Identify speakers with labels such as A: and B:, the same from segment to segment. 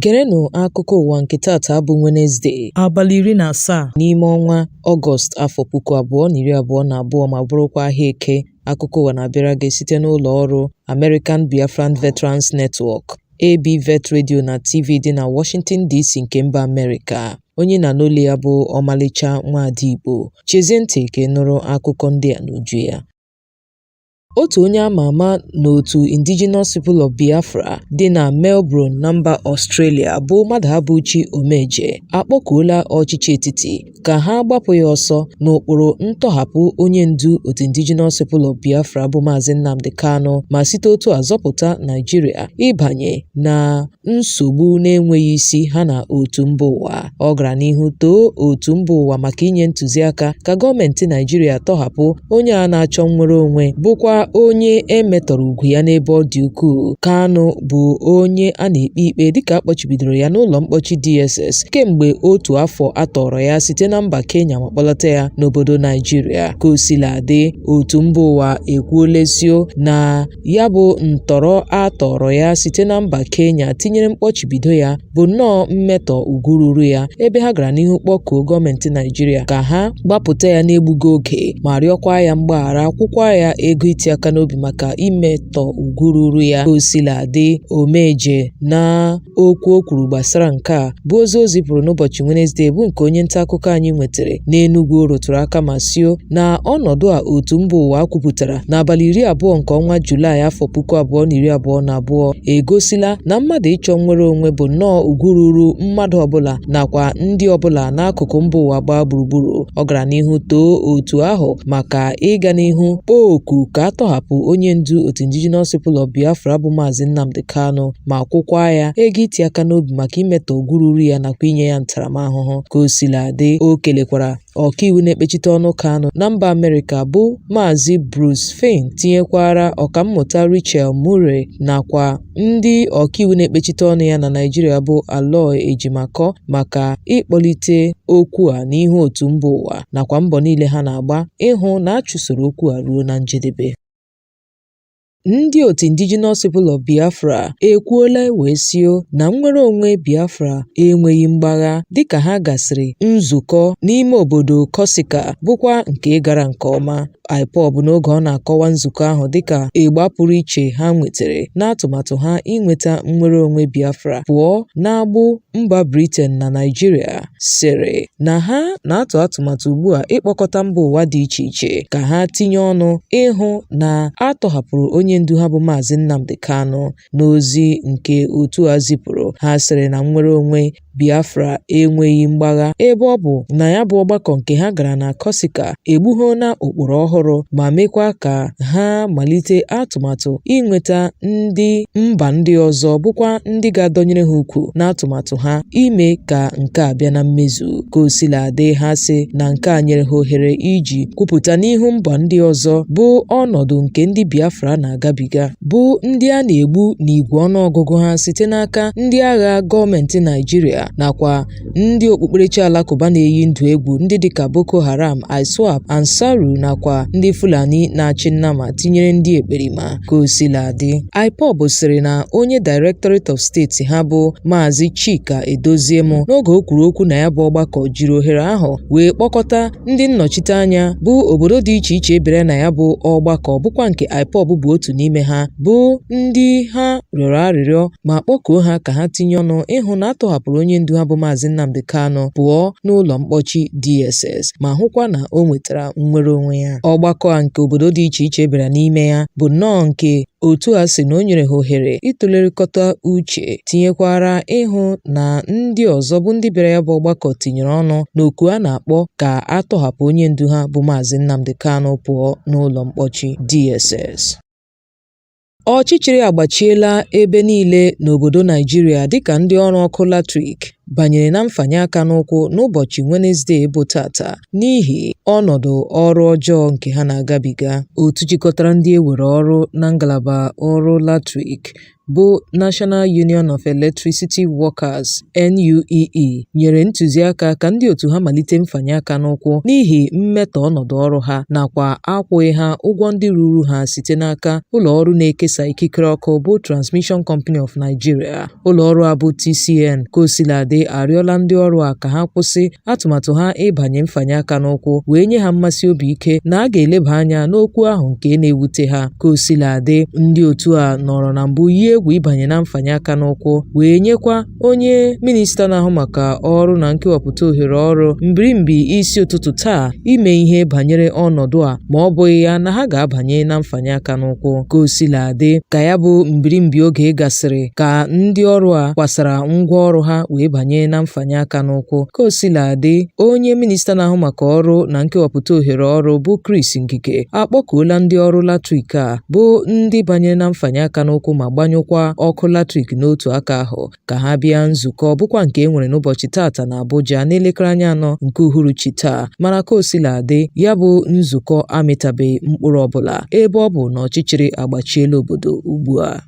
A: Gerenụ akụkọ ụwa nke taata bụ Wenezde, abalị 17 n'ime ọnwa Ọgọst afọ 2022 ma bụrụkwa ahịa Eke. Akụkọ ụwa na-abịara gị site n'ụlọ ọrụ American Biafran Veterans Network, ABVET Radio na TV dị na Washington DC nke mba Amerịka. Onye na-anụ olu ya bụ Ọmalịcha Nwaada Igbo. Chezie ntị ka ị nụrụ akụkọ ndị a n'uju ya. Otu onye ama ama n'otu Indigenous People of Biafra dị na Melbourne na mba Australia bụ Maduabuchi Omeje akpọkuola ọchịchị etiti ka ha gbapụ ya ọsọ n'ụkpụrụ ntọhapụ onye ndu otu Indigenous People of Biafra bụ Maazị Nnamdi Kanu ma site otu a zọpụta Naijiria ịbanye na nsogbu na-enweghị isi ha na otu mba ụwa. Ọ gara n'ihu too otu mba ụwa maka inye ntụziaka ka gọọmenti Naijiria tọhapụ onye a na-achọ nnwere onwe bụkwa onye e metọrọ ugwu ya n'ebe ọ dị ukwuu. Kanu bụ onye a na-ekpe ikpe dịka a kpọchibidoro ya n'ụlọ mkpọchi DSS kemgbe otu afọ a tọrọ ya site na mba Kenya ma kpọlata ya n'obodo Naijiria. Ka o sila dị, otu mba ụwa ekwuolesio na ya bụ ntọrọ a tọrọ ya site na mba Kenya tinyere mkpọchibido ya bụ nnọọ mmetọ ugwu ruru ya, ebe ha gara n'ihu kpọkuo gọọmenti Naijiria ka ha gbapụta ya n'egbughị oge ma rịọkwa ya mgbaghara, kwụkwa ya ego iti aka n'obi maka imetọ ugwu ruru ya. Ka o sila dị, Omeje na okwu o kwuru gbasara nke a bụ ozi o zipụrụ n'ụbọchị Wenezdee bụ nke onye nta akụkọ anyị nwetara n'Enugwu rụtụrụ aka ma sio na ọnọdụ a otu mba ụwa kwupụtara n'abalị 20 nke ọnwa Julaị afọ 2022 egosila na mmadụ ịchọ nnwere onwe bụ nnọọ ugwu ruru mmadụ ọbụla nakwa ndị ọbụla n'akụkụ mba ụwa gbaa gburugburu. Ọ gara n'ihu too otu ahụ maka ịga n'ihu kpọọ oku ka a tọhapụ onye ndu otu Indigenous People of Biafra bụ Maazị Nnamdi Kanu ma kwụkwa ya ego iti aka n'obi maka imetọ ugwu ruru ya nakwa inye ya ntaramahụhụ. Ka o sila dị, o kelekwara ọkaiwu na-ekpechite ọnụ Kanu na mba Amerịka bụ Maazị Bruce Fein, tinyekwara ọkammụta Richelle Murray nakwa ndị ọkaiwu na-ekpechite ọnụ ya na Naịjirịa bụ Aloy Ejimakor maka ịkpọlite okwu a n'ihu otu mba ụwa nakwa mbọ niile ha na-agba ịhụ na a chụsoro okwu a ruo na njedebe. Ndị otu Indigenous People of Biafra ekwuola wee sio na nnwere onwe Biafra enweghị mgbagha dịka ha gasịrị nzukọ n'ime obodo Corsica bụkwa nke gara nke ọma. IPOB n'oge ọ na-akọwa nzukọ ahụ dịka ịgba pụrụ iche ha nwetara n'atụmatụ ha inweta nnwere onwe Biafra pụọ n'agbụ mba Britain na Naịjirịa, sịrị na ha na-atụ atụmatụ ugbu a ịkpọkọta mba ụwa dị iche iche ka ha tinye ọnụ ịhụ na a tọhapụrụ onye ndu ha bụ Maazị Nnamdi Kanu. N'ozi nke otu a zipụrụ, ha sịrị na nnwere onwe Biafra enweghị mgbagha ebe ọ bụ na ya bụ ọgbakọ nke ha gara na Corsica egbughona ụkpụrụ ọhụrụ ma mekwa ka ha malite atụmatụ inweta ndị mba ndị ọzọ bụkwa ndị ga-adọnyere ha ukwu n'atụmatụ ha ime ka nke a bịa na mmezu. Ka o sila dị, ha sị na nke a nyere ha ohere iji kwupụta n'ihu mba ndị ọzọ bụ ọnọdụ nke ndị Biafra na-agabiga, bụ ndị a na-egbu n'igwe ọnụọgụgụ ha site n'aka ndị agha gọọmenti Naịjirịa nakwa ndị okpukperechi alakụba na-eyi ndụ egwu ndị dịka Boko Haram, ISWAP, Ansaru nakwa ndị Fulani na-achị nnama tinyere ndị ekperima. Ka o sila dị, IPOB sịrị na onye Directorate of State ha bụ Maazị Chika Edoziem n'oge o kwuru okwu na ya bụ ọgbakọ jiri ohere ahụ wee kpọkọta ndị nnọchiteanya bụ obodo dị iche iche bịara na ya bụ ọgbakọ bụkwa nke IPOB bụ otu n'ime ha bụ ndị ha rịọrọ arịrịọ ma kpọkuo ha ka ha tinye ọnụ ịhụ na a tọhapụrụ onye ndu ha bụ Maazị Nnamdi Kanu pụọ n'ụlọ mkpọchi DSS ma hụkwa na o nwetara nnwere onwe ya. Ọgbakọ a nke obodo dị iche iche bịara n'ime ya bụ nnọọ nke otu a sị na o nyere ha ohere ịtụlerịkọta uche tinyekwara ịhụ na ndị ọzọ bụ ndị bịara ya bụ ọgbakọ tinyere ọnụ n'oku a na-akpọ ka a tọhapụ onye ndu ha bụ Maazị Nnamdi Kanu pụọ n'ụlọ mkpọchi DSS. Ọchịchịrị agbachiela ebe niile n'obodo Naijiria dịka ndị ọrụ ọkụ latrik banyere na mfanye aka n'ụkwụ n'ụbọchị Wenezdee bụ tata n'ihi ọnọdụ ọrụ ọjọọ nke ha na-agabiga. Otu jikọtara ndị e were ọrụ na ngalaba ọrụ latrik bụ National Union of Electricity Workers NUEE nyere ntụziaka ka ndị otu ha malite mfanye aka n'ụkwụ n'ihi mmetọ ọnọdụ ọrụ ha nakwa akwụghị ha ụgwọ ndị ruru ha site n'aka ụlọ ọrụ na-ekesa ikikere ọkụ bụ Transmission Company of Nigeria. Ụlọ ọrụ a bụ TCN ka o siladị arịọla ndị ọrụ a ka ha kwụsị atụmatụ ha ịbanye mfanye aka n'ụkwụ wee nye ha mmasi obi ike na a ga-eleba anya n'okwu ahụ nke na-ewute ha. Ka o siladị, ndị otu a nọrọ na mbụ yie egwu ịbanye na mfanye aka n'ụkwụ wee nyekwa onye minista na-ahụ maka ọrụ na nkewapụta ohere ọrụ mbirimbi isi ụtụtụ taa ime ihe banyere ọnọdụ a ma ọ bụghị ya na ha ga-abanye na mfanye aka n'ụkwụ. Ka o siladị, ka ya bụ mbirimbi oge gasịrị ka ndị ọrụ a kwasara ngwa ọrụ ha wee banye na mfanye aka n'ụkwụ. Ka o siladị, onye minista na-ahụ maka ọrụ na nkewapụta ohere ọrụ bụ Chris Ngige akpọkuola ndị ọrụ latrik a bụ ndị banyere na mfanye aka n'ụkwụ ma gbanyụkwa ọkụ latrik n'otu aka ahụ ka ha bịa nzukọ bụkwa nke e nwere n'ụbọchị taata na Abuja n'elekere anya 4 nke uhuruchi taa. Mana ka o siladị, ya bụ nzukọ amịtabeghị mkpụrụ ọbụla ebe ọ bụ na ọchịchịrị agbachiela obodo ugbu a.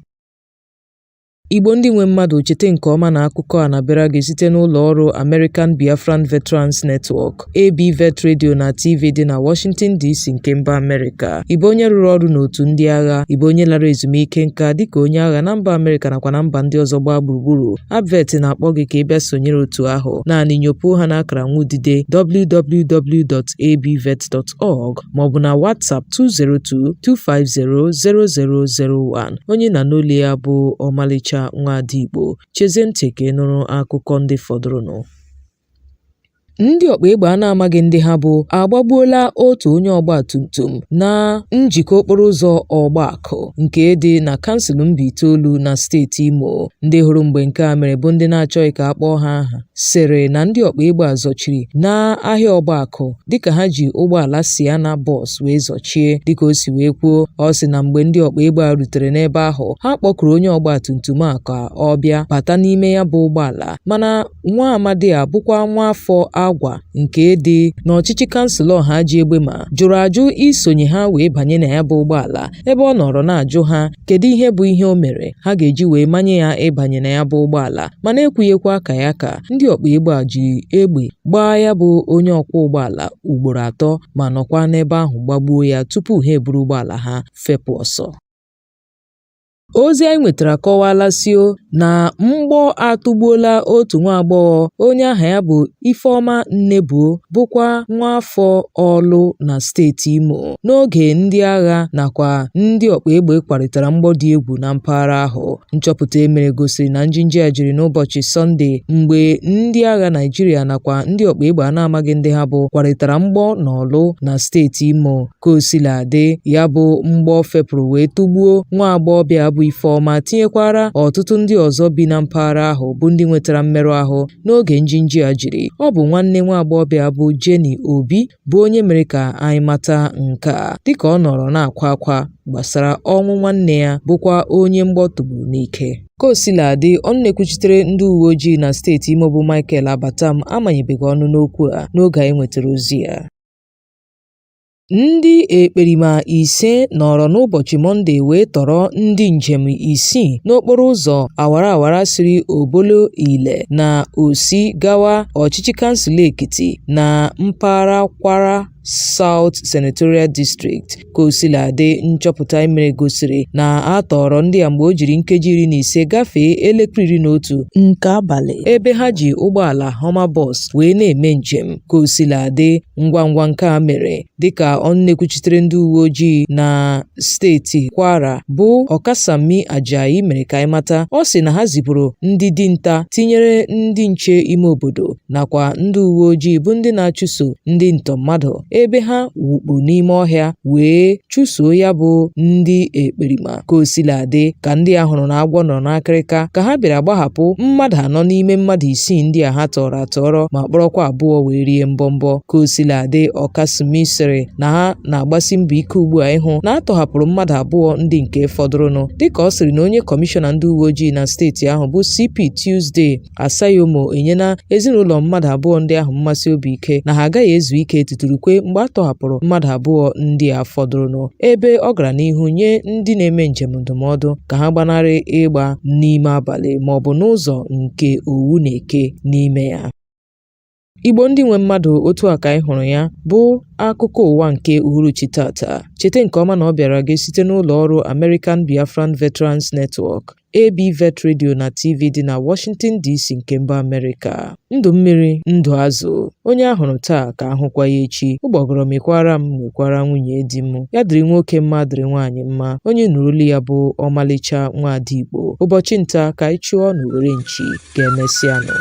A: Igbo ndị nwe mmadụ, cheta nke ọma na akụkọ a na-abịara gị site n'ụlọ ọrụ American Biafran Veterans Network, ABVET Radio na TV dị na Washington DC nke mba Amerịka. Ị bụ onye rụrụ ọrụ n'otu ndị agha, ị bụ onye lara ezumike nka dịka onye agha na mba Amerịka nakwa na mba ndị ọzọ gbaa gburugburu, ABVET na-akpọ gị ka ị bịa sonyere otu ahụ. Naanị nyopuo ha n'akara nwudide www.abvet.org maọbụ na WhatsApp 202-250-0001. Onye na n'olu ya bụ Ọmalịcha Nwa Ada Igbo. Chezie ntị ka ị nụrụ akụkọ ndị fọdụrụnụ. Ndị ọkpa egbe a na-amaghị ndị ha bụ agbagbuola otu onye ọgba tum tum na njikọ okporo ụzọ Ọgbakụ nke dị na kansụl Mbaitolu na steeti Imo. Ndị hụrụ mgbe nke a mere bụ ndị na-achọghị ka a kpọọ ha aha sịrị na ndị ọkpa egbe a zọchiri n'ahịa Ọgbakụ dịka ha ji ụgbọala Sienna bọs wee zọchie. Dịka o si wee kwuo, ọ sị na mgbe ndị ọkpa egbe a rutere n'ebe ahụ, ha kpọkuru onye ọgba tum tum a ka ọ bịa bata n'ime ya bụ ụgbọala, mana nwa amadi a bụkwa nwa afọ Agwa nke dị n'ọchịchị kansụl Ọhaji Egbema jụrụ ajụ isonye ha wee banye na ya bụ ụgbọala, ebe ọ nọrọ na-ajụ ha kedu ihe bụ ihe o mere ha ga-eji wee manye ya ịbanye na ya bụ ụgbọala. Mana ekwughịkwa ka ya ka ndị ọkpa egbe a ji egbe gbaa ya bụ onye ọkwọ ụgbọala ugboro atọ ma nọkwa n'ebe ahụ gbagbuo ya tupu ha eburu ụgbọala ha fepụ ọsọ. Ozi anyị nwetara kọwaala sio na mgbọ atụgbuola otu nwa agbọghọ onye aha ya bụ Ifeọma Nnebuo bụkwa nwa afọ Ọlụ na steeti Imo n'oge ndị agha nakwa ndị ọkpa egbe kwarịtara mgbọ dị egwu na mpaghara ahụ. Nchọpụta e mere gosiri na njinji a jiri n'ụbọchị Sọnde mgbe ndị agha Naịjirịa nakwa ndị ọkpa egbe a na-amaghị ndị ha bụ kwarịtara mgbọ n'Ọlụ na steeti Imo. Ka o sila dị, ya bụ mgbọ fepụrụ wee tụgbuo nwa agbọghọbịa bụ Ifeọma tinyekwara ọtụtụ ndị ọzọ bi na mpaghara ahụ bụ ndị nwetara mmerụ ahụ n'oge njinji a jiri. Ọ bụ nwanne nwa agbọghọbịa bụ Jenny Obi bụ onye mere ka anyị mata nke a dịka ọ nọrọ na-akwa akwa gbasara ọnwụ nwanne ya bụkwa onye mgbọ tụgburu n'ike. Ka o sila dị, ọnụ na-ekwuchitere ndị uwe ojii na steeti Imo bụ Michael Abattam amanyebeghị ọnụ n'okwu a n'oge anyị nwetara ozi ya. Ndị ekperima 5 nọrọ n'ụbọchị Mọnde wee tọrọ ndị njem 6 n'okporo ụzọ awara awara siri Obolo Ile na Osi gawa ọchịchị kansụl Ekiti na mpaghara Kwara South Senatorial District. Ka o sila dị, nchọpụta e mere gosiri na a tọrọ ndị a mgbe o jiri nkeji 15 gafee elekere 11 nke abalị ebe ha ji ụgbọala Hummer bus wee na-eme njem. Ka o sila dị, ngwa ngwa nke a mere dịka ọnụ na-ekwuchitere ndị uwe ojii na steeti Kwara bụ Okasanmi Ajayi mere ka anyị mata, ọ sị na ha zipụrụ ndị dinta tinyere ndị nche ime obodo nakwa ndị uwe ojii bụ ndị na-achụso ndị ntọ mmadụ ebe ha wukpuru n'ime ọhịa wee chụsoo ya bụ ndị ekperima. Ka o sila dị, ka ndị a hụrụ na agwọ nọ n'akịrịka ka ha bịara gbahapụ mmadụ 4 n'ime mmadụ 6 ndị a ha tọrọ atọrọ ma kpọrọkwa 2 wee rie mbọmbọ. Ka o sila dị, Okasanmi sịrị na ha na-agbasi mbọ ike ugbu a ịhụ na a tọhapụrụ mmadụ 2 ndị nke fọdụrụnụ, dịka ọ sịrị na onye kọmishọna ndị uwe ojii na steeti ahụ bụ CP Tuesday Assayomo enyela ezinụlọ mmadụ 2 ndị ahụ mmasi obi ike na ha agaghị ezu ike tuturukwe mgbe a tọhapụrụ mmadụ abụọ ndị a fọdụrụnụ, ebe ọ gara n'ihu nye ndị na-eme njem ndụmọdụ ka ha gbanarị ịgba n'ime abalị maọbụ n'ụzọ nke owu na-eke n'ime ya. Igbo ndị nwe mmadụ, otu a ka anyị hụrụ ya bụ akụkọ ụwa nke uhuruchi tata. Cheta nke ọma na ọ bịara gị site n'ụlọ ọrụ American Biafran Veterans Network, ABVET Radio na TV dị na Washington DC nke mba Amerịka. Ndụ mmiri, ndụ azụ, onye a hụrụ taa ka a hụkwa ya echi. Ụgbọgọrọ mekwara m nwekwara nwunye di m. Ya dịrị nwoke mma, dịrị nwaanyị mma. Onye nụrụ olu ya bụ ọmalịcha nwaada Igbo. Ụbọchị nta ka anyị chụọ n'owere nchi. Ka emesịanụ.